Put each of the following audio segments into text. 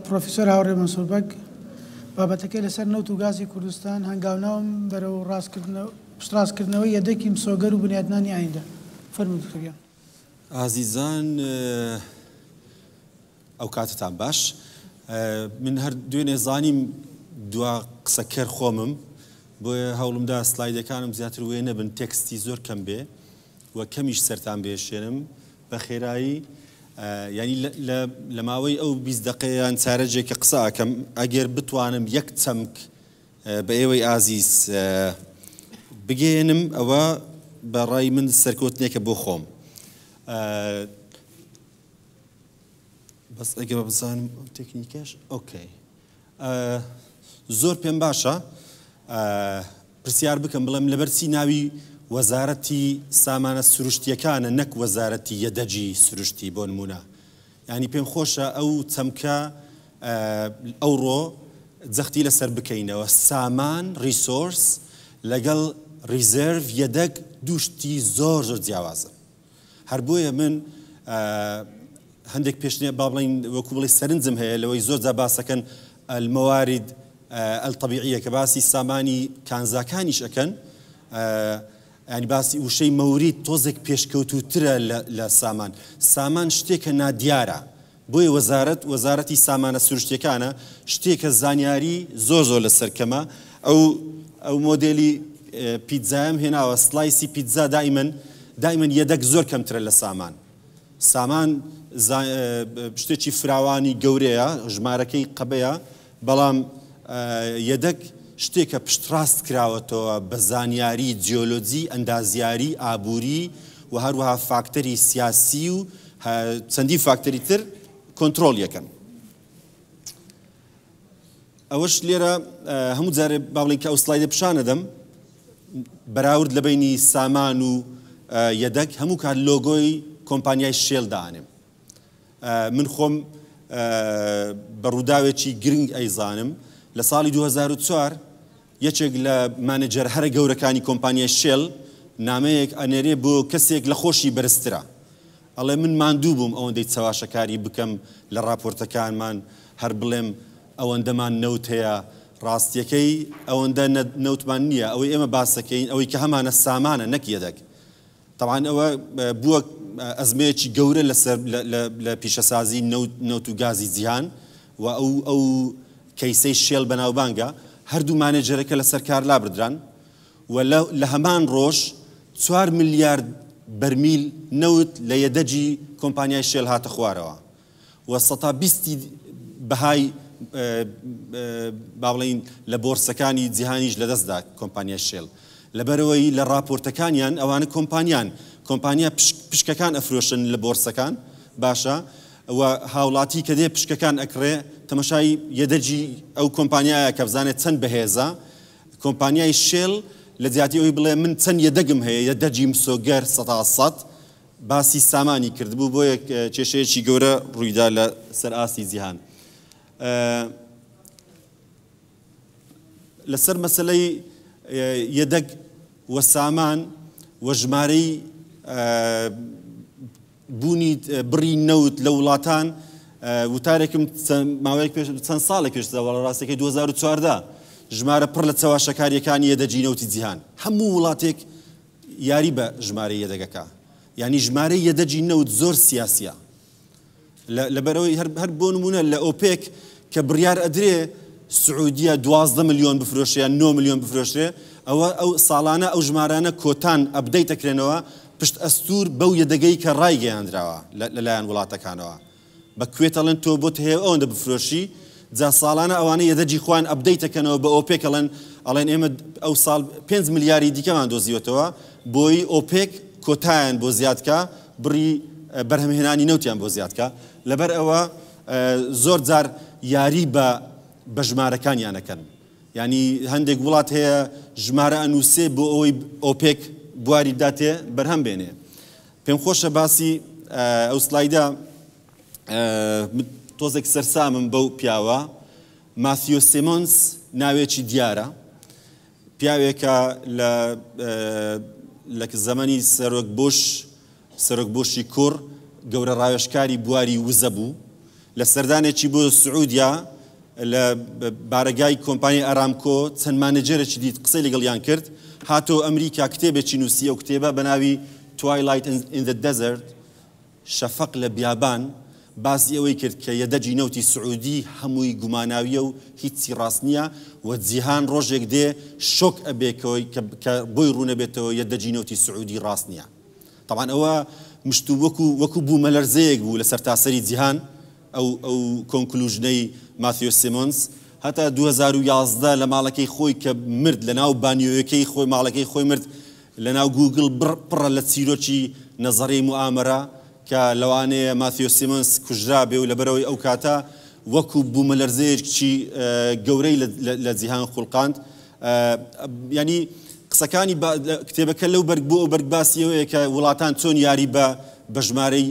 پڕۆفیسۆر هاوڕێ مەنسوور بەگ، بابەتەکەی لەسەر نەوت و گازی کوردستان، هەنگاوناوم بەرەو ڕاستکردنەوە، پشتڕاستکردنەوەی یەدەکی مسۆگەر و بنیاتنانی ئایندە. فەرموو دکتۆر گیان. ئازیزان ئەو کاتتان باش. من هەر دوێنێ زانیم دوا قسەکەر خۆمم، بۆیە هەوڵمدا سلایدەکانم زیاتر وێنە بن، تێکستی زۆر کەم بێ و کەمیش سەرتان بێشێنم بە خێرایی. یانی لە ماوەی ئەو 20 دەقەیە یان چارەجێک کە قسە ئەکەم، ئەگەر بتوانم یەک چەمک بە ئێوەی ئازیز بگەیەنم، ئەوە بە ڕای من سەرکەوتنێکە بۆ خۆم. بەس ئەگەر بزانم ئەو تەکنیکەش okay. زۆر پێم باشە پرسیار بکەم بڵێم لەبەر چی ناوی وەزارەتی سامانە سروشتیەکانە نەک وەزارەتی یەدەگی سروشتی بۆ نمونە؟ یانی پێم خۆشە ئەو چەمکە ئەوڕۆ جەختی لەسەر بکەینەوە. سامان resource لەگەڵ reserve یەدەگ دوو شتی زۆر زۆر جیاوازن. هەر بۆیە من هەندێک پێشنیار با بڵێین وەکو بڵێ سەرنجم هەیە لەوەی زۆر جار باسەکەن الموارد الطبیعیە کە باسی سامانی کانزاکانیش ئەکەن، ینی باسی وشەی مەورید تۆزێک پێشکەوتووترە لە سامان. سامان شتێکە نادیارە، بۆیە وەزارەت وەزارەتی سامانە سروشتیەکانە، شتێکە زانیاری زۆر زۆر لەسەر کەمە. ئەو ئەو مۆدێلی پیتزایم هێناوە، slice ی پیتزا دائیمەن دائیمەن یەدەک زۆر کەمترە لە سامان. سامان شتێکی فراوانی گەورەیە، ژمارەکەی قەبەیە، بەڵام یەدەک شتێکە پشتڕاست کراوەتەوە بە زانیاری جیۆلۆجی، ئەندازیاری، ئابووری و هەروەها فاکتەری سیاسی و چەندین فاکتەری تر کۆنترۆڵ یەکەن. ئەوەش لێرە هەموو جارێ با بڵێین کە ئەو سلایدە پیشانەدەم بەراورد لە بینی سامان و یەدەک، هەموو کات لۆگۆی کۆمپانیای شێل دانێم. من خۆم بە ڕووداوێکی گرنگ ئەیزانم. لە ساڵی 2004 یەکێک لە مانێجەر هەرە گەورەکانی کۆمپانیای شێل نامەیەک ئەنێرێ بۆ کەسێک لە خۆشی بەرزترە، ئەڵێ من ماندوو بووم ئەوەندەی چەواشەکاری بکەم لە ڕاپۆرتەکانمان، هەر بڵێم ئەوەندەمان نەوت هەیە، ڕاستیەکەی ئەوەندە نەوتمان نییە، ئەوەی ئێمە باسەکەین ئەوەی کە هەمانە سامانە نەک یەدەگ. تەبعەن ئەوە بووە ئەزمەیەکی گەورە لەسەر لە پیشەسازی نەوت و گازی جیهان و ئەو ئەو کەیسەی شێل بەناوبانگە. هەردوو مانێجەرەکە لەسەر کار لابردران و لە هەمان ڕۆژ 4 ملیارد بەرمیل نەوت لە یەدەگی کۆمپانیای شێل هاتە خوارەوە و سەتا بیستی بەهای با بڵێین لە بۆرسەکانی جیهانیش لەدەستدا کۆمپانیای شێل، لەبەرئەوەی لە ڕاپۆرتەکانیان ئەوانە کۆمپانیان کۆمپانیا پشکەکان ئەفرۆشن لە بۆرسەکان باشە و هاوڵاتی کە دێ پشکەکان ئەکڕێ تەمەشای یەدەگی ئەو کۆمپانیایە کە بزانێت چەند بەهێزە. کۆمپانیای شێل لە جیاتی ئەوەی بڵێ من چەند یەدەگم هەیە یەدەگی مسۆگەر 100% باسی سامانی کردبوو، بۆیە کێشەیەکی گەورە ڕوویدا لە سەر ئاستی جیهان. لەسەر مەسەلەی یەدەگ و سامان و ژمارەی بوونی بڕی نەوت لە وڵاتان وتارێکم ماوەیەک پێش چەند ساڵێک پێش ڕاستەکەی 2014 ژمارە پڕ لە چەواشەکاریەکانی یەدەگی نەوتی جیهان، هەموو وڵاتێک یاری بە ژمارەی یەدەگەکە، یعنی ژمارەی یەدەگی نەوت زۆر سیاسیە. لەبەرەوەی هەر بۆ نمونە لە ئۆپێک کە بڕیار ئەدرێ سعودیە 12 ملیۆن بفرۆشێ یان 9 ملیۆن بفرۆشرێ، ئەوە ئەو ساڵانە ئەو ژمارانە کۆتان update ئەکرێنەوە پشت ئەستور بەو یەدەگەی کە ڕایگەیاندراوە لەلایەن وڵاتەکانەوە. بە کوێت ئەڵێن تۆ بۆت هەیە ئەوەندە بفرۆشی، جا ساڵانە ئەوانە یەدەگی خۆیان update ئەکەنەوە بە ئۆپێک ئەڵێن ئەڵێن ئێمە ئەو ساڵ 5 ملیاری دیکەمان دۆزیوەتەوە بۆی ئۆپێک کۆتایان بۆ زیادکا، بڕی بەرهەمهێنانی نەوتیان بۆ زیادکا. لەبەر ئەوە زۆر جار یاری بە بە ژمارەکانیان ئەکەن. یعنی هەندێک وڵات هەیە ژمارە ئەنووسێ بۆ ئەوەی ئۆپێک بواری بداتێ بەرهەم بێنێ. پێم خۆشە باسی ئەو سلایدە، تۆزێک سەرسامم بەو پیاوە ماثیۆ سیمۆنس، ناوێکی دیارە، پیاوێکە لە لە زەمەنی سەرۆک بوش، سەرۆک بوشی کوڕ، گەورە ڕاوێژکاری بواری وزە بوو. لە سەردانێکی بۆ سعودیا لە بارەگای کۆمپانیای ئارامکۆ چەند مانێجەرێکی دیت، قسەی لەگەڵیان کرد. هاتۆ ئەمریکا، کتێبێکی نووسی، ئەو کتێبە بە ناوی Twilight in the Desert، شەفەق لە بیابان، باسی ئەوەی کرد کە یەدەگی نەوتی سعودی هەمووی گوماناویە و هیچی ڕاست نییە و جیهان ڕۆژێک دێ شۆک ئەبێ کە بۆی ڕوونەبێتەوە یەدەگی نەوتی سعودی ڕاست نییە. تەبعەن ئەوە مشت و وەکو بوومەلەرزەیەک بوو لە سەرتاسەری جیهان. ئەو conclusion ەی ماثیۆ سیمۆنس هەتا 2011 لە ماڵەکەی خۆی کە مرد، لە ناو بانیۆیەکەی خۆی، ماڵەکەی خۆی مرد. لە ناو گوگل پڕە لە چیرۆکی نەزەریەی موئامەرە کە لەوانەیە ماثیۆ سیمۆنس کوژرا بێ و لەبەرەوەی ئەو کاتە وەکو بوومەلەرزەیەکی گەورەی لە جیهان خوڵقاند. یعنی قسەکانی کتێبەکە لەو بەرگ بۆ ئەو بەرگ باسی ئەوەیە کە وڵاتان چۆن یاری بە ژمارەی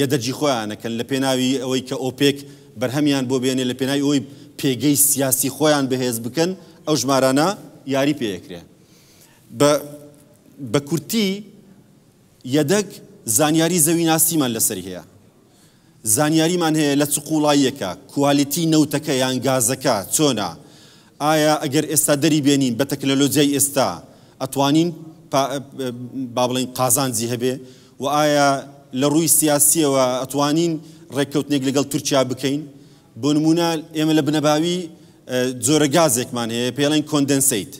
یەدەگی خۆیان ئەکەن لە پێناوی ئەوەی کە ئۆپێک بەرهەمیان بۆ بێنێ، لە پێناوی ئەوەی پێگەی سیاسی خۆیان بەهێز بکەن، ئەو ژمارانە یاری پێ ئەکرێ. بە کورتی یەدەگ زانیاری زەویناسیمان لەسەری هەیە، زانیاریمان هەیە لە چ قوڵاییەکە، quality نەوتەکە یان گازەکە چۆنە، ئایا ئەگەر ئێستا دەری بێنین بە تەکنەلۆجیای ئێستا ئەتوانین با بڵێین قازانجی هەبێ، و ئایا لە ڕووی سیاسیەوە ئەتوانین ڕێککەوتنێک لەگەڵ تورکیا بکەین. بۆ نمونە ئێمە لە بنەباوی جۆرە گازێکمان هەیە پێڵێن condensate.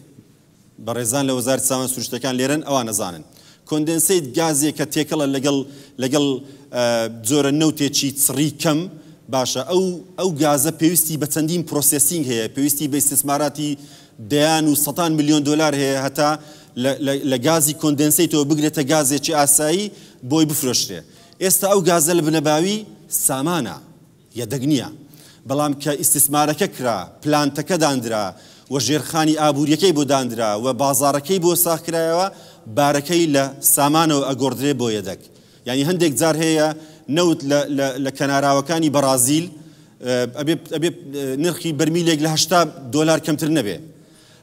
بەڕێزان لە وەزارەتی سامان سروشتەکان لێرەن، ئەوان ئەزانن condensate گازێکە تێکەڵە لەگەڵ جۆرە نەوتێکی چڕی کەم. باشە، ئەو گازە پێویستی بە چەندین processing هەیە، پێویستی بە ئیستیسماراتی دەیان و سەتان ملیۆن دۆلار هەیە هەتا لە گازی condensate ەوە بگرێتە گازێکی ئاسایی بۆی بفرۆشرێ. ئێستا ئەو گازە لە بنەباوی سامانە، یەدەگ نییە، بەڵام کە ئیستیسمارەکە کرا، plant ەکە داندرا و ژێرخانی ئابووریەکەی بۆ داندرا و بازاڕەکەی بۆ ساغکرایەوە، بارەکەی لە سامانەوە ئەگۆڕدرێ بۆ یەدەگ. یعنی هەندێک جار هەیە نەوت لە کەناراوەکانی بەرازیل ئەبێ نرخی بەرمیلێک لە 80 دۆلار کەمتر نەبێ.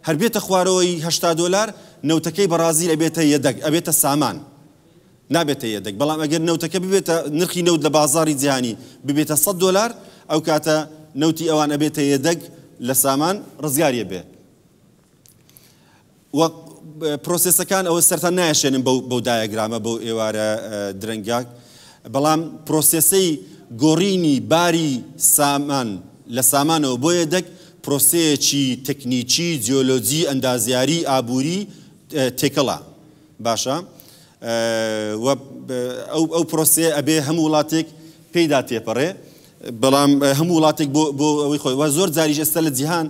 هەر بێتە خوارەوەی 80 دۆلار، نەوتەکەی بەرازیل ئەبێتە یەدەگ، ئەبێتە سامان، نابێتە یەدەگ. بەڵام ئەگەر نەوتەکە ببێتە نرخی نەوت لە بازاری جیهانی ببێتە 100 دۆلار، ئەو کاتە نەوتی ئەوان ئەبێتە یەدەگ، لە سامان ڕزگاریە بێ. و process ەکان ئەوە سەرتان نایشێنم بەو diagram ە بەو ئێوارە درەنگاک، بەڵام process ەی گۆڕینی باری سامان لە سامانەوە بۆ یەدەگ پرۆسەیەکی تەکنیکی، جیۆلۆجی، ئەندازیاری، ئابووری تێکەڵە. باشە، ئەو پرۆسەیە ئەبێ هەموو وڵاتێک پێیدا تێپەڕێ، بەڵام هەموو وڵاتێک بۆ ئەوەی خۆی. وە زۆر جاریش ئێستا لە جیهان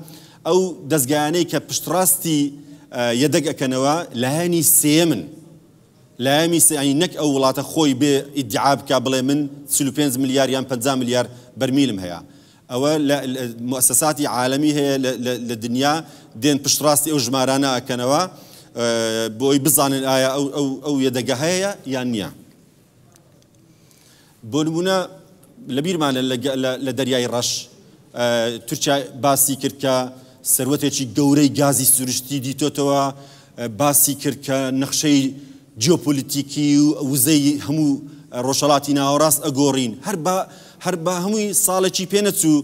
ئەو دەستگایانەی کە پشتڕاستی یەدەگ ئەکەنەوە لایەنی سێمن، لایەنی سێ، نەک ئەو وڵاتە خۆی بێ ئیدعا بکە بڵێ من 45 ملیار یان 50 ملیار بەرمیلم هەیە. ئەوە موسساتی عالەمی هەیە لە دنیا دێن پشتڕاستی ئەو ژمارانە ئەکەنەوە بۆی بزانن ئایا ئەو یەدەگە هەیە یان نییە. بۆ نمونە لەبیرمانە لە دەریای ڕەش تورکیا باسی کرد کە سەروەتێکی گەورەی گازی سروشتی دیتۆتەوە، باسی کرد کە نەخشەی جیۆپۆلیتیکی و وزەی هەموو ڕۆژهەڵاتی ناوەڕاست ئەگۆڕین. هەر بە هەمووی ساڵێکی پێنەچوو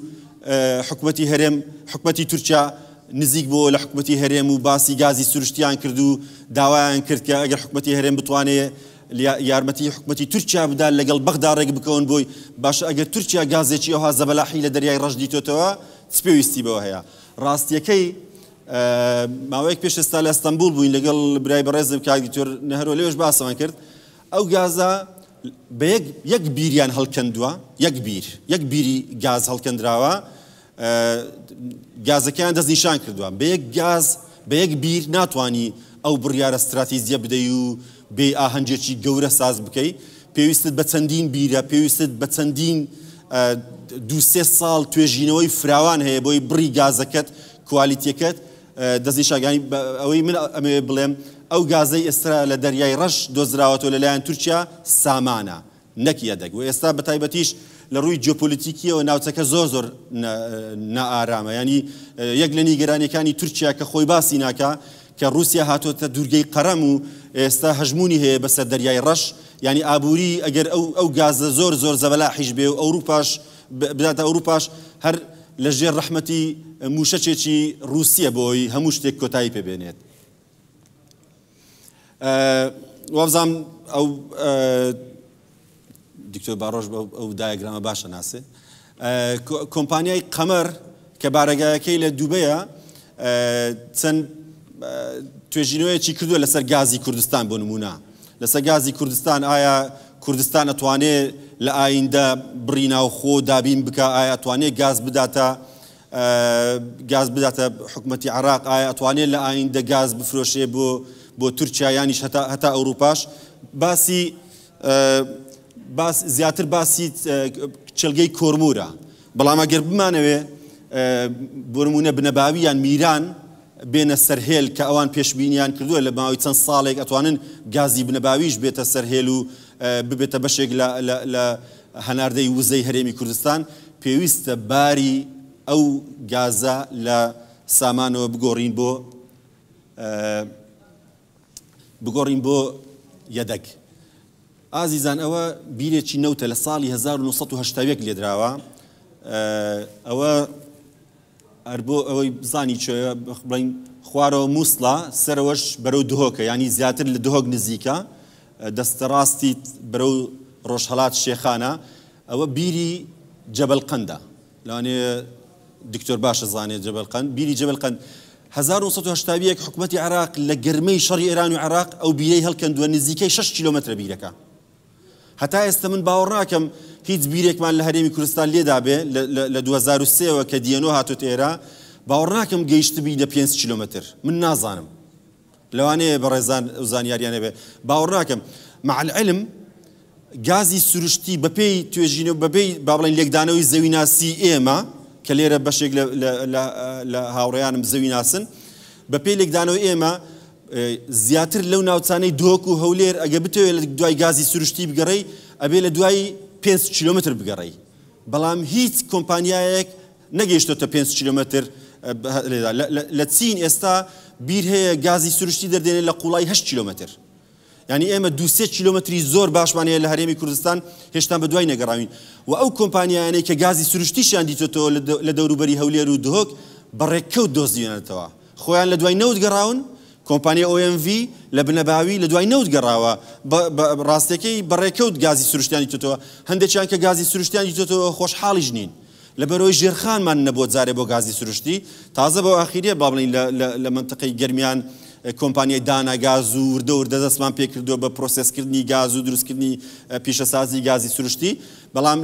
حکوومەتی هەرێم، حکوومەتی تورکیا نزیک بۆ لە حکوومەتی هەرێم و باسی گازی سروشتیان کرد و داوایان کرد کە ئەگەر حکوومەتی هەرێم بتوانێت یارمەتی حکوومەتی تورکیا بدات لەگەڵ بەغدا ڕێک بکەون بۆی. باشە، ئەگەر تورکیا گازێکی ئەوها زەبەلاحی لە دەریای ڕەش دیتۆتەوە، چ پێویستی بەوە هەیە؟ ڕاستیەکەی ماوەیەک پێش ئێستا لە ئەستەنبوڵ بووین لەگەڵ برای بەڕێزم کاک دکتۆر نەهرۆ، لەوێش باسمان کرد. ئەو گازە بە یەک بیریان هەڵکەندووە، یەک بیری گاز هەڵکەندراوە، گازەکەیان دەستنیشان کردووە. بە یەک گاز، بە یەک بیر ناتوانی ئەو بڕیارە استراتیزیە بدەی و بێ ئاهەنگێکی گەورە ساز بکەی. پێویستت بە چەندین بیرە، پێویستت بە چەندین دوو سێ ساڵ توێژینەوەی فراوان هەیە بۆی بڕی گازەکەت، quality ەکەت دەستنیشانگانی. ئەوەی من ئەمەوێ بڵێم، ئەو گازەی ئێستا لە دەریای ڕەش دۆزراوەتەوە لەلایەن تورکیا سامانە نەک یەدەگ. و ئێستا بە تایبەتیش لە ڕووی جیۆپۆلیتیکیەوە ناوچەکە زۆر زۆر نائارامە. ینی یەک لە نیگەرانیەکانی تورکیا کە خۆی باسی ناکا کە رووسیا هاتۆتە دوورگەی قەرەم و ئێستا هەژمونی هەیە بەسەر دەریای ڕەش. ینی ئابووری ئەگەر ئەو گازە زۆر زۆر زەبەلاحیش بێ و ئەوروپاش بداتە ئەوروپاش هەر لە ژێر ڕەحمەتی مووشەکێکی ڕووسیە بۆ ئەوی هەموو شتێک کۆتایی پێ بێنێت. وابزانم ئەو دکتۆر باڕۆژ ئەو دایەگرامە باشە ناسێ. کۆمپانیای قەمەر کە بارەگایەکەی لە دوبەیە چەند توێژینەوەیەکی کردووە لەسەر گازی کوردستان بۆ نمونە لەسەر گازی کوردستان ئایا کوردستان ئەتوانێ لە ئایندە بڕی ناوخۆ دابین بکە ئایا ئەتوانێ گاز بداتە گاز بداتە حکومەتی عراق ئایا ئەتوانێت لە ئایندە گاز بفرۆشێ بۆ بۆ تورکیا یانیش هەتا هەتا ئەوروپاش باسی باس زیاتر باسی کێڵگەی کۆرمورە بەڵام ئەگەر بمانەوێ بۆ نمونە بنەباوی یان میران بێنە سەرهێل کە ئەوان پێشبینیان کردووە لە ماوەی چەند ساڵێک ئەتوانن گازی بنەباویش بێتە سەرهێل و ببێتە بەشێک لە هەناردەی وزەی هەرێمی کوردستان پێویستە باری ئەو گازە لە سامانەوە بگۆڕین بۆ بگۆڕین بۆ یەدەگ. ئازیزان ئەوە بیرێکی نەوتە لە ساڵی 1981 لێدراوە ئەوە هەر بۆ ئەوەی بزانی چۆ بڵین خوارەوە مووسڵە سەرەوەش بەرەو دهۆکە ینی زیاتر لە دهۆک نزیکە دەستە ڕاستی بەرەو ڕۆژهەڵات شێخانە ئەوە بیری جەبل قەندە لەوانەیە دکتۆر باش ئەزانێت جەبەل قەند، بیری جەبەل قەند. 1981 حکومەتی عێراق لە گەرمەی شەڕی ئێران و عێراق ئەو بیرەی هەڵکەندووە نزیکەی 6 کیلۆمەترە بیرەکە. هەتا ئێستا من باوەڕ ناکەم هیچ بیرێکمان لە هەرێمی کوردستان لێدابێ لە 2003ەوە کە دیەنۆ هاتۆتە ئێرە باوەڕ ناکەم گەیشتبینە 5 کیلۆمەتر من نازانم. لەوانەیە بەڕێزان ئەو زانیاریان هەبێ باوەڕ ناکەم مع العلم گازی سروشتی بەپێی توێژینەوە بەپێی با بڵێین لێکدانەوەی زەویناسی ئێمە کە لێرە بەشێک لە هاوڕێیانم زەویناسن بەپێی لێکدانەوەی ئێمە زیاتر لەو ناوچانەی دهۆک و هەولێر ئەگە بتەوێت لە دوای گازی سروشتی بگەڕێی ئەبێ لە دوای 5 کیلۆمەتر بگەڕێی بەڵام هیچ کۆمپانیایەک نەگەیشتۆتە پێنج کیلۆمەتر لە چین ئێستا بیر هەیە گازی سروشتی دەردێنێت لە قوڵای هەشت کیلۆمەتر یعنی ئێمە دو سێ کیلۆمەتری زۆر باشمان هەیە لە هەرێمی کوردستان هێشتا بە دوای نەگەڕاوین و ئەو کۆمپانیایانەی کە گازی سروشتیشیان دیتۆتەوە لە دەوروبەری هەولێر و دهۆک بە ڕێککەوت دۆزیویانەتەوە خۆیان لە دوای نەوت گەڕاون کۆمپانیای OMV لە بنەباوی لە دوای نەوت گەڕاوە ڕاستەکەی بەڕێکەوت گازی سروشتیان دیتۆتەوە هەندێکیان کە گازی سروشتیان دیتۆتەوە خۆشحاڵیش نین لەبەرئەوەی ژێرخانمان نەبووە جارێ بۆ گازی سروشتی، تازە بەو ئاخیریە با بڵێین لە مەنتقەی گەرمیان کۆمپانیای دانا گاز و وردە وردە دەستمان پێکردووە بە پرۆسێسکردنی گاز و دروستکردنی پیشەسازی گازی سروشتی، بەڵام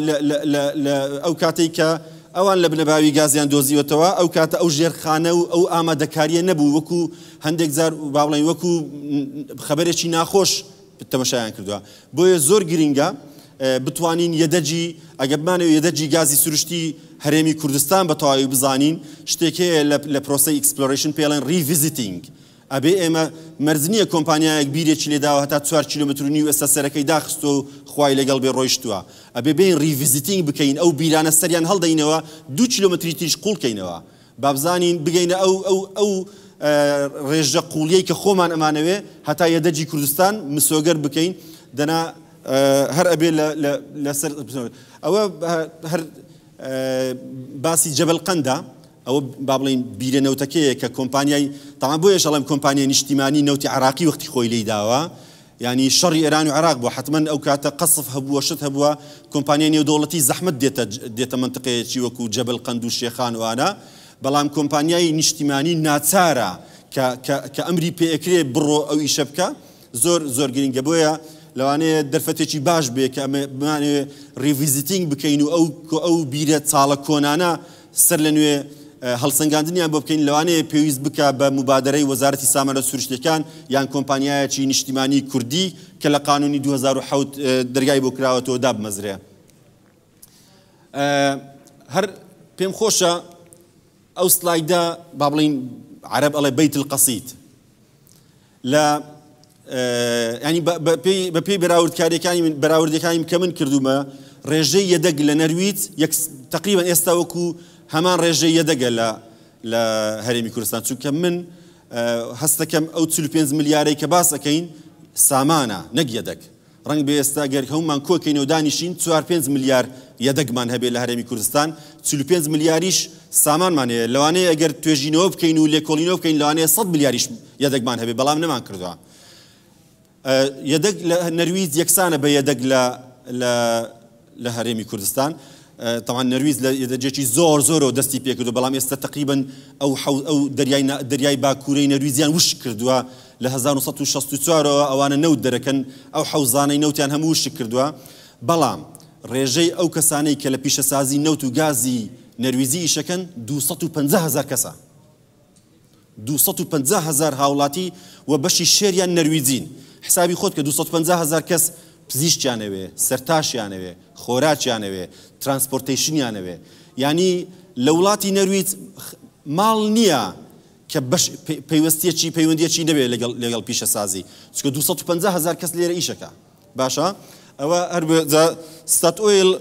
لە ئەو کاتەی کە ئەوان لە بنەباوی گازیان دۆزیوەتەوە ئەو کاتە ئەو ژێرخانە و ئەو ئامادەکاریە نەبوو وەکو هەندێک جار با بڵێین وەکو خەبەرێکی ناخۆش تەمەشایان کردووە بۆیە زۆر گرینگە بتوانین یەدەگی ئەگەر بمانەوێت یەدەگی گازی سروشتی هەرێمی کوردستان بە تەواوی بزانین شتێک هەیە لە پرۆسەی exploration پێڵێن revisiting ئەبێ ئێمە مەرج نییە کۆمپانیایەک بیرێکی لێداوە هەتا چوار کیلۆمەتر و نیو ئێستا سەرەکەی داخستووە و خوای لەگەڵ بێ ڕۆیشتووە ئەبێ بێین revisiting بکەین ئەو بیرانە سەریان هەڵدەینەوە دوو کیلۆمەتری تریش قوڵ کەینەوە بابزانین بگەینە ئەو ئەو ئەو ڕێژە قوڵیەی کە خۆمان ئەمانەوێ هەتا یەدەگی کوردستان مسۆگەر بکەین دەنا هەر ئەبێ لەسەر ئەوە هەر باسی جەبل قەندە ئەوە با بڵین بیرە نەوتەکەیە کە کۆمپانیای تاوان بۆیە شەڵم کۆمپانیای نیشتیمانی نەوتی عراقی وەختی خۆی لی داوە یانی شەڕی ئێران و عێراق بووە حەتمەن ئەو کاتە قەسف هەبووە شت هەبووە کۆمپانیای نێودەوڵەتی زەحمەت دێتە دێتە مەنتقەیەکی وەکو جەبل قەند و شێخان و ئانە بەڵام کۆمپانیای نیشتیمانی ناچارە کە کە کە ئەمری پێ ئەکرێ بڕۆ ئەو ئیشە بکە زۆر زۆر گرنگە بۆیە لەوانەیە دەرفەتێکی باش بێ کە ئەمە بمانەوێ revisiting بکەین و ئەو ئەو بیرە چاڵە کۆنانە سەر لە نوێ هەڵسەنگاندنیان بۆ بکەین، لەوانەیە پێویست بکا بە موبادەرەی وەزارەتی سامانە سروشتیەکان یان کۆمپانیایەکی نیشتیمانی کوردی کە لە قانونی 2007 دەرگای بۆ کراوەتەوە دابمەزرێ. هەر پێم خۆشە ئەو سلایدە با بڵێین عەرەب ئەڵێ بەیت القصید لە ینی بە پێی بەراوردکاریەکانی من بەراوردەکانی کە من کردومە ڕێژەی یەدەگ لە نەرویج یەک تقریبا ئێستا وەکو هەمان ڕێژەی یەدەگە لە لە هەرێمی کوردستان چونکە من هەستەکەم ئەو 45 ملیارەی کە باس ئەەکەین سامانە نەک یەدەگ ڕەنگ بێ ئێستا گەر هەموومان کۆکەینەوە دانیشین چوار پێنج ملیار یەدەگمان هەبێ لە هەرێمی کوردستان، 45 ملیاریش سامانمان هەیە، لەوانەیە ئەگەر توێژینەوە بکەین و لێکۆڵینەوە بکەین لەوانەیە 100 ملیاریش یەدەگمان هەبێ، بەڵام نەمان کردووە. یەدەگ لە نەرویج یەکسانە بە یەدەگ لە لە لە هەرێمی کوردستان. تەوان نەرویج لە یەدەگێکی زۆر زۆرەوە دەستی پێکردو، بەڵام ئێستا تقریبا ئەو ئەو دەریای دەریای باکوورەی نەرویجیان وشک کردووە لە 1964ەوە ئەوانە نەوت دەرەکەن، ئەو حەوزانەی نەوتیان هەموو وشک کردووە. بەڵام ڕێژەی ئەو کەسانەی کە لە پیشەسازی نەوت و گازی نەرویجی ئیشەکەن 250 هزار کەسە، 250 هزار هاوڵاتی و بەشی شێریان نەرویجین. حسابی خۆت کە 250 هزار کەس پزیشکیانەوێ، سەرتاشیانەوێ، خۆراکیانەوێ، transportation یانەوێ. یعنی لە وڵاتی نەرویج ماڵ نییە کە بەش پەیوەستیەکی پەیوەندیەکی نەبێ لەگەڵ پیشەسازی، چونکە 250 هزار کەس لێرە ئیشەکە. باشە ئەوە هەر ستات ئۆیل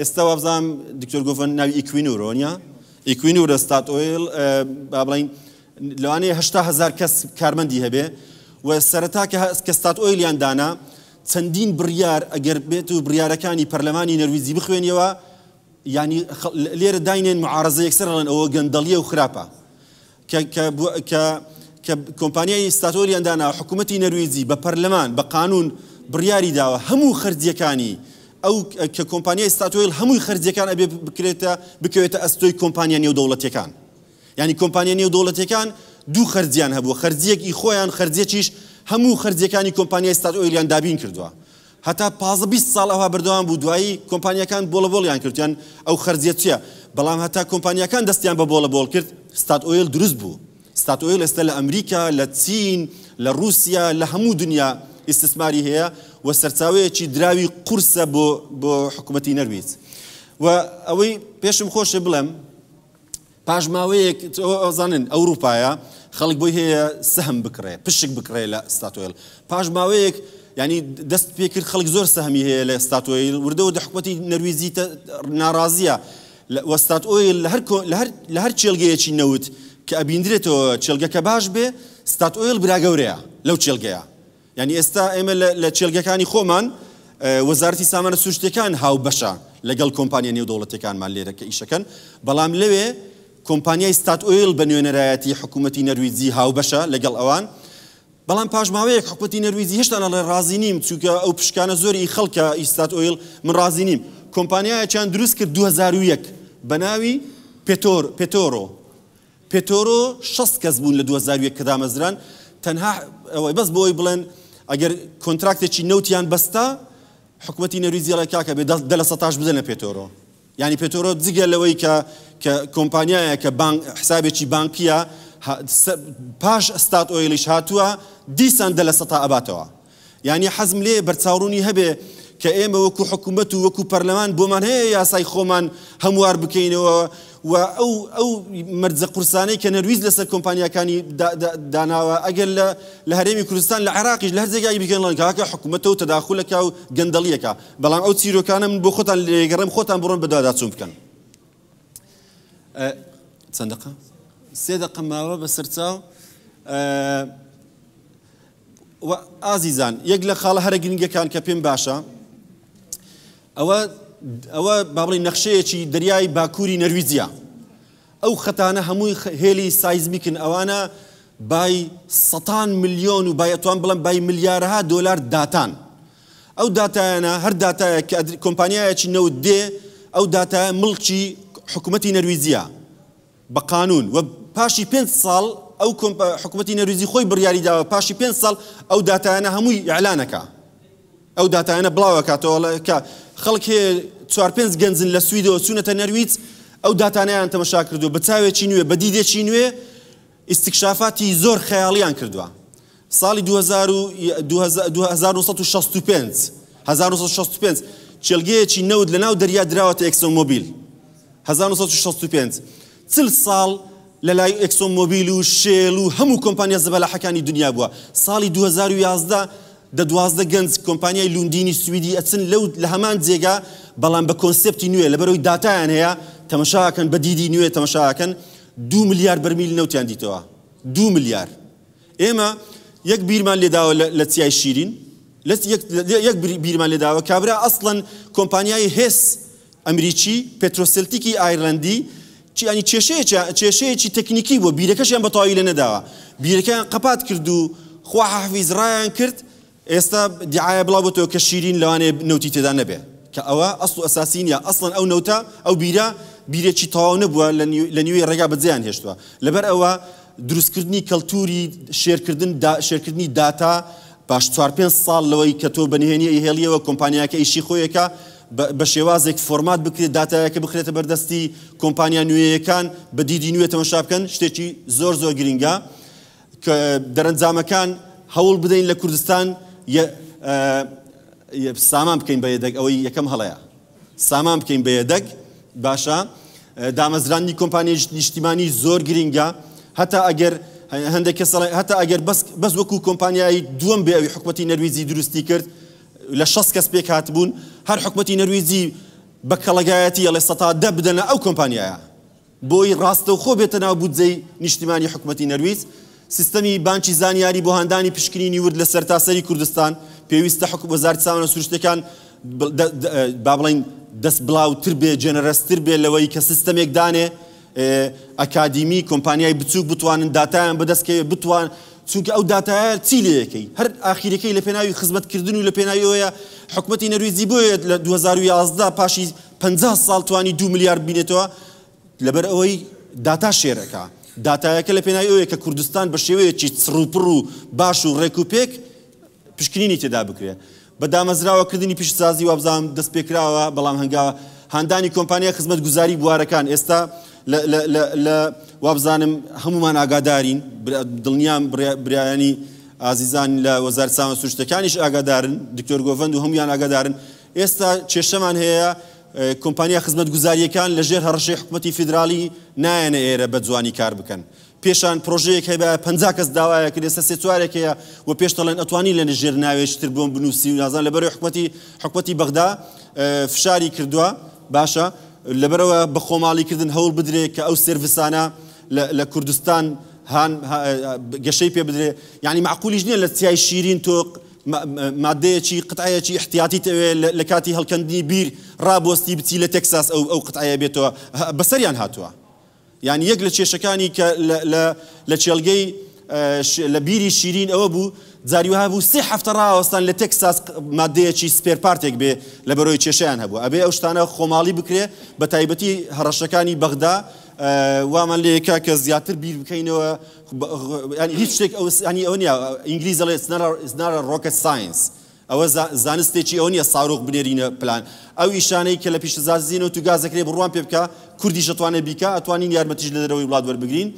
ئێستا وابزانم دکتۆر گۆڤەن ناوی ئیکوینورۆ نییە؟ ئیکوینورە ستات ئۆیل با بڵین لەوانەیە 80 هزار کەس کارمەندی هەبێ. و سەرەتا کە ستات ئۆیلیان دانا چەندین بڕیار ئەگەر بێت و بڕیارەکانی پەرلەمانی نەرویجی بخوێنیەوە، ینی لێرە داینێن معارەزە یەکسەر ئەڵێن ئەوە گەندەڵیە و خراپە. کە کۆمپانیای ستاتۆریان دانا حکوومەتی نەرویجی بە پەرلەمان بە قانون بڕیاری داوە هەموو خەرجیەکانی ئەو کە کۆمپانیای ستاتۆیل هەمووی خەرجیەکان ئەبێ بکرێتە بکەوێتە ئەستۆی کۆمپانیا نێودەوڵەتیەکان. یعنی کۆمپانیا نێودەوڵەتیەکان دوو خەرجیان هەبووە، خەرجیەک ئی خۆیان، خەرجیەکیش هەموو خەرجیەکانی کۆمپانیای ستات ئۆیلیان دابین کردووە. هەتا 15 ساڵ ئەوها بەردەوام بوو، دوایی کۆمپانیەکان بۆڵە بۆڵیان کردیان ئەو خەرجیە چییە، بەڵام هەتا کۆمپانیەکان دەستیان بە بۆڵە بۆڵ کرد ستات ئۆیل دروست بوو. ستات ئۆیل ئێستا لە ئەمریکا، لە چین، لە رووسیا، لە هەموو دنیا ئیستثماری هەیە و سەرچاوەیەکی دراوی قورسە بۆ حکوومەتی نەرویج. و ئەوەی پێشم خۆشە بڵێم پاش ماوەیەک ئەزانن ئەوروپایە خەڵک بۆی هەیە سەهم بکڕێ، پشک بکڕێ لە ستاتۆیل. پاش ماوەیەک ینی دەست پێکرد خەڵک زۆر سەهمی هەیە لە ستاتۆیل، وردە وردە حکوومەتی نەرویجی ناڕازیە وە ستات ئۆیل لە هەر چێلگەیەکی نەوت کە ئەبیندرێتەوە چێلگەکە باش بێ، ستات ئۆیل برا گەورەیە لەو چێلگەیە. یعنی ئێستا ئێمە لە چێلگەکانی خۆمان وەزارەتی سامانە سروشتیەکان هاوبەشە لەگەڵ کۆمپانیا نێودەوڵەتیەکانمان لێرە کە ئیشەکەن، بەڵام لەوێ کۆمپانیای ستات ئۆیل بە نوێنەرایەتی حکوومەتی نەرویجی هاوبەشە لەگەڵ ئەوان. بەڵام پاش ماوەیەک حکوومەتی نەرویجی هێشتا نەڵێ ڕازی نیم، چونکە ئەو پشکانە زۆری خەڵکە ئی ستات ئۆیل، من ڕازی نیم. کۆمپانیایەکیان دروست کرد 2001 بە ناوی پێتۆرۆ. پێتۆرۆ 60 کەس بوون لە 2001 کە دامەزران، تەنها ئەوەی بەس بۆی بڵێن ئەگەر کۆنتراکتێکی نەوتیان بەستا حکوومەتی نەرویجی ئەڵێ کاکە بێ دە لە سەتاش بدەنە پێتۆرۆ. یعنی پێتۆرۆ جگە لەوەی کە کۆمپانیایە کە حسابێکی بانکیە پاش ستات ئۆیلیش هاتووە دیسان دە لە سەتا ئەباتەوە. یعنی حەزم لێ بەرچاوڕوونی هەبێ کە ئێمە وەکو حکوومەت و وەکو پەرلەمان بۆمان هەیە یاسای خۆمان هەموار بکەینەوە و ئەو مەرجە قورسانەی کە نەرویج لەسەر کۆمپانیاکانی داناوە ئەگەر لە هەرێمی کوردستان لە عێراقیش لە هەر جێگای بیکەن ڵێن کاکە حکوومەتە و تەداخولەکە و گەندەڵیەکە. بەڵام ئەو چیرۆکانە من بۆ خۆتان لێگەڕێم، خۆتان بڕۆن بەدواداچوون بکەن. چەند دقە؟ سێ دقە ماوە بەسەرچاو. و ئازیزان یەک لە خاڵە هەرە گرنگەکان کە پێم باشە ئەوە با بڵێین نەخشەیەکی دەریای باکووری نەرویجیە. ئەو خەتانە هەمووی هێلی سایزمیکن، ئەوانە بای سەتان ملیۆن و بای ئەتوان بڵێم بای ملیارەها دۆلار داتان. ئەو داتایانە هەر داتایە کە کۆمپانیایەکی نەوت دێ، ئەو داتایە مڵکی حکوومەتی نەرویجیە بە قانون و پاشی 5 ساڵ ئەو حکوومەتی نەرویجی خۆی بڕیاری داوە پاشی 5 ساڵ ئەو داتایانە هەمووی ئیعلانەکە، ئەو داتایانە بڵاوەکاتەوە کە خەڵک هەیە 4-5 گەنجن لە سویدەوە چوونەتە نەرویج، ئەو داتانەیان تەمەشا کردووە بە چاوێکی نوێ، بە دیدێکی نوێ، ئیستیکشافاتی زۆر خەیاڵیان کردووە. ساڵی 1965 چێلگەیەکی نەوت لەناو دەریا دراوەتە ئێکسۆن مۆبیل. 1965 40 ساڵ لە لای ئێکسۆن مۆبیل و شێل و هەموو کۆمپانیا زەبەلاحەکانی دنیا بووە. ساڵی 2011 دە 12 گەنج کۆمپانیای لوندینی سویدی ئەچن لەو لە هەمان جێگا، بەڵام بە کۆنسێپتی نوێ لەبەرەوەی داتایان هەیە تەمەشاکەن، بە دیدی نوێ تەمەشاکەن، 2 ملیار بەرمیل نەوتیان دیتەوە. 2 ملیار. ئێمە یەک بیرمان لێداوە لە چیای شیرین، یەک بیرمان لێداوە کابرا ئەسڵەن کۆمپانیای هێس ئەمریکی پێترۆسێلتیکی ئایرلەندی ینی کێشەیەکی تەکنیکی بووە، بیرەکەشیان بە تەواوی لێ نەداوە، بیرەکەیان قەپات کرد و خوا حافیز ڕایان کرد. ئێستا دیعایە بڵاو بۆتەوە کە شیرین لەوانەیە نەوتی تێدا نەبێ، کە ئەوە ئەسڵ و ئەساسی نییە. ئەسڵەن ئەو نەوتە ئەو بیرە بیرێکی تەواو نەبووە، لە نیوەی ڕێگا بەجێیان هێشتووە. لەبەر ئەوە دروستکردنی کەلتوری share کردن share کردنی داتا پاش 4-5 ساڵ لەوەی کە تۆ بە نهێنی ئەیهێڵیەوە، کۆمپانیاکە ئیشی خۆیەکە بە شێوازێک format بکرێت، داتایەکە بخرێتە بەردەستی کۆمپانیا نوێیەکان بە دیدی نوێ تەمەشا بکەن، شتێکی زۆر زۆر گرنگە. کە دەرەنجامەکان هەوڵ بدەین لە کوردستان سامان بکەین بە یەدەگ، ئەوەی یەکەم هەڵەیە، سامان بکەین بە یەدەگ. باشە، دامەزراندنی کۆمپانیای نیشتیمانی زۆر گرنگە، هەتا ئەگەر هەندێک کەس هەتا ئەگەر بەس وەکو کۆمپانیای دووەم بێ ئەوی حکومەتی نەرویجی دروستی کرد لە 60 کەس پێک هاتبوون، هەر حکومەتی نەرویجی بە کەڵەگایەتی ئەڵێ 10% بدەنە ئەو کۆمپانیایە بۆی ڕاستەوخۆ بێتە ناو بودجەی نیشتیمانی حکومەتی نەرویج. سیستەمی بانکی زانیاری بۆ هاندانی پشکنینی ورد لە سەرتاسەری کوردستان پێویستە. حکوم وەزارەتی سامانە سروشتەکان با بڵین دەست بڵاوتر بێ، generous تر بێ لەوەی کە سیستەمێک دانێ ئەکادیمی کۆمپانیای بچووک بتوانن داتایان بەدەستکەوێ، بتوان چونکە ئەو داتایە چی لەیەکەی هەر ئاخیرەکەی لە پێناوی خزمەتکردن و لە پێناوی ئەوەیە حکومەتی نەرویجی بۆیە لە 2011 پاشی 50 ساڵ توانی 2 ملیار بینێتەوە، لەبەر ئەوەی داتا share ەکە داتایەکە لە پێناوی ئەوەیە کە کوردستان بە شێوەیەکی چڕوپڕ و باش و ڕێک و پێک پشکنینی تێدا بکرێت. بە دامەزراوەکردنی پیشسازی وابزانم دەست پێکراوە، بەڵام هەنگاوە هاندانی کۆمپانیای خزمەتگوزاری بوارەکان ئێستا لە وابزانم هەمومان ئاگادارین، دڵنیام برایانی ئازیزان لە وەزارەتی سامانە سروشتەکانیش ئاگادارن، دکتۆر گۆڤەند و هەمویان ئاگادارن. ئێستا کێشەمان هەیە، کۆمپانیا خزمەتگوزاریەکان لەژێر هەڕەشەی حکومەتی فیدراڵی نایەنە ئێرە بە جوانی کار بکەن. پێشان پرۆژەیەک هەیە 50 کەس داوایە کرد، ئێستا 3-4 هەیە و پێش دەڵێن ئەتوانی لە ژێر ناوێکی تر بۆم بنووسی و نازان، لەبەرەوەی حکومەتی بەغدا فشاری کردووە. باشە، لەبەرەوە بە خۆماڵیکردن هەوڵ بدرێت کە ئەو service انە لە کوردستان هان گەشەی پێ بدرێ. یعنی معقولیش نییە لە چیای شیرین تۆ مادەیەکی قطعەیەکی احتیاطی تەوێ لە کاتی هەڵکەندنی بیر ڕابۆستی بچی لە تێکساس ئەو قطعەیە بێتەوە، بەسەریان هاتووە. یعنی یەک لە کێشەکانی کە لە چێلگەی لە بیری شیرین ئەوە بوو جاریوها بوو 3 هەفتە ڕاوەستان لە تێکساس مادەیەکی spare part ێک بێ لە بەرۆی کێشیان هەبوو. ئەبێ ئەو شتانە خۆماڵی بکرێ، بە تایبەتی هەڕەشەکانی بەغدا وامان لێکا کە زیاتر بیر بکەینەوە. هیچ شتێک ینی ئەوە نییە، ئینگلیز ئەڵێ it's not a rocket science، ئەوە زانستێکی ئەوە نییە ساروخ بنێرینە پلان. ئەو ئیشانەی کە لە پیشەسازی نەوت و گاز دەکرێت بڕوان پێ بکە، کوردیش ئەتوانێت بیکا، ئەتوانین یارمەتیش لە دەرەوەی وڵات وەربگرین.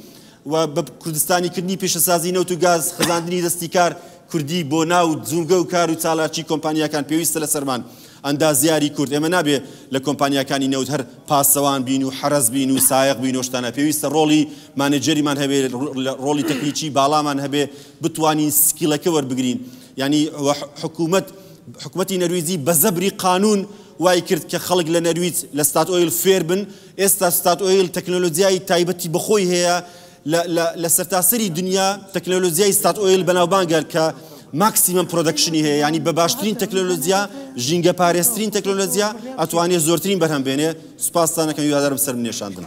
و بە کوردستانیکردنی پیشەسازی نەوت و گاز، خزاندنی دەستی کار کوردی بۆ ناو جومگە و کار و چالاکی کۆمپانیاکان پێویستە لەسەرمان. ئەندازیاری کورد ئێمە نابێ لە کۆمپانیاکانی نەوت هەر پاسەوان بین و حەرەس بین و سایەق بین و شتانە، پێویستە ڕۆڵی manager یمان هەبێ، ڕۆڵی تەکنیکی باڵامان هەبێ، بتوانین skill ەکە وەربگرین. یعنی حکوومەتی نەرویجی بە زەبری قانون وای کرد کە خەڵک لە نەرویج لە ستات ئۆیل فێر بن. ئێستا ستات ئۆیل تەکنۆلۆژیای تایبەتی بەخۆی هەیە لە سەرتاسەری دنیا، تەکنۆلۆژیای ستات ئۆیل بەناوبانگە کە maximum production ی هەیە، ینی بە باشترین تەکنۆلۆژیا، ژینگە پارێزترین تەکنۆلۆژیا ئەتوانێت زۆرترین بەرهەم بێنێ. سوپاستانەکەم، هیوادارم سەرم نێشاندن.